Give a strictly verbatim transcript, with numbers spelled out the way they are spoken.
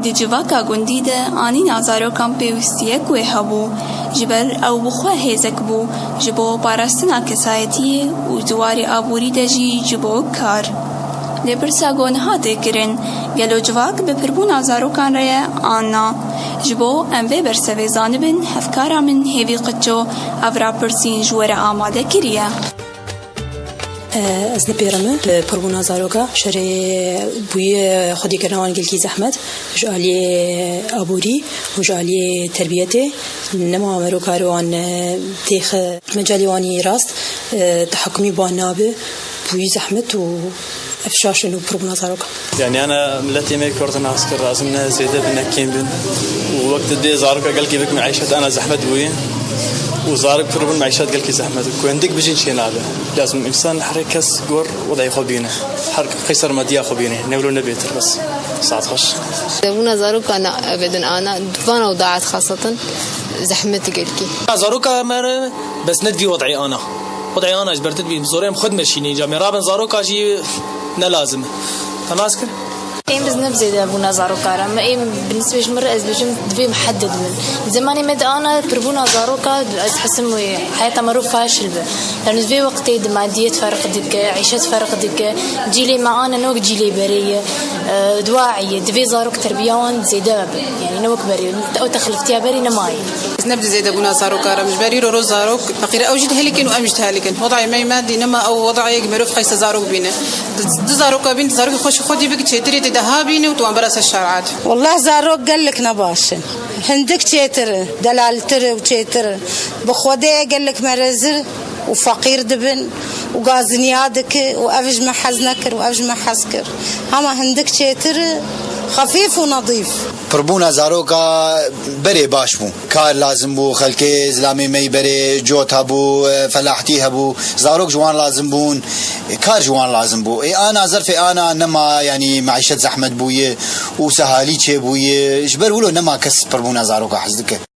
Di civaka gundî de anîna zarokan pêwîstiyek wê hebû, ji ber ew bi xwe hêzek bû, ji bo parastina kesayetiyê û di warê aborî de jî ji bo kar. Lê pirsa ku niha tê kirin, gelo civak bi pirbûna zarokan re ye an na? Ji bo em vê bersevê zanibin, hevkara min Hêvî Qiço ev rapirsîn ji we re amade kiriye. Ez nipêrime li pirbûna zaroka. Şerê bûye xwedîkirina wan gelkî zehmet. Ji aliyê aborî û ji aliyê terbiyetê nema merokar wan têxe mecalê wan yê rast, e, tehekimî bi wan nabe. Bûyî zehmet û ev şaş in û pirbûna zaroka. Yani ana milletê me Kurd nas kir, lazim ne zêde bin, ne kêm bin. Û wek di dê zaroka gelkî bik meîşet ana zehmet bûye. Û zarok pirbûn meîşet gelkî zehmet. Ku hindik bijîn çê nabe. Lazim însan her kes gor wedayê xwe bîne. Her qeyser mediya xwe bîne. Ne wilo ne bêtir bes. Saet xweş. Bûna zaroka na evedin ana. Vana û daet xasatan zehmet gelkî. Zaroka me re bes ne divî wedayê ana. Xwedayê ana ji ber te dibî, bi zorê em xwe dimeşînî. Ca me rabin zaroka jî ne lazim e. Te nas kir? Êm biz ne bi zêde bûna zaroka re. Me êm bi nisbê ji min re ez bêjim divê me hed de dibin. Zemanê me de ana pirbûna zaroka ez hesim wê heyata me ro faşil be. Yani vê wextê de madiyet ferq dike, îşet ferq dike. Cîlê me ana ne wek cîlê berê ye. E, dua ye. Divê zarok terbiya wan zêde be. Yani ne wek berê. Ew texliftiya berê nemaye. Ez ne bi zêde bûna zaroka re. Ji ber îro roz zarok feqîr e. Ew jî dihelikin û em jî dihelikin. Wedayê me yê me dî nema ew wedayê ku merov qeyse zarok bîne. Di, di zaroka bîn, di zarokê xweş xwedî bik çêtirê tê de ha bîne û tu wan bera ser şer'at. Wallah zarok gelek ne baş in. Hindik çêtir in, delaltir û çêtir in. Bi Xwedê gelek merezir û feqîr dibin û gaziniya dike û ev ji me hez nekir û ev ji me hez kir. Hema hindik çêtir, xefîf û nedîf. Pirbûna zaroka berê baş bû. Kar lazim bû, xelkê zilamê me yî berê cot hebû, felahtî hebû. Zarok ji wan lazim bûn, kar ji wan lazim bû. Ê ana zerfê ana nema, yanî meîşet zehmet bûye û sehalî çêbûye. Ji ber wilo nema kes pirbûna zaroka hez dike.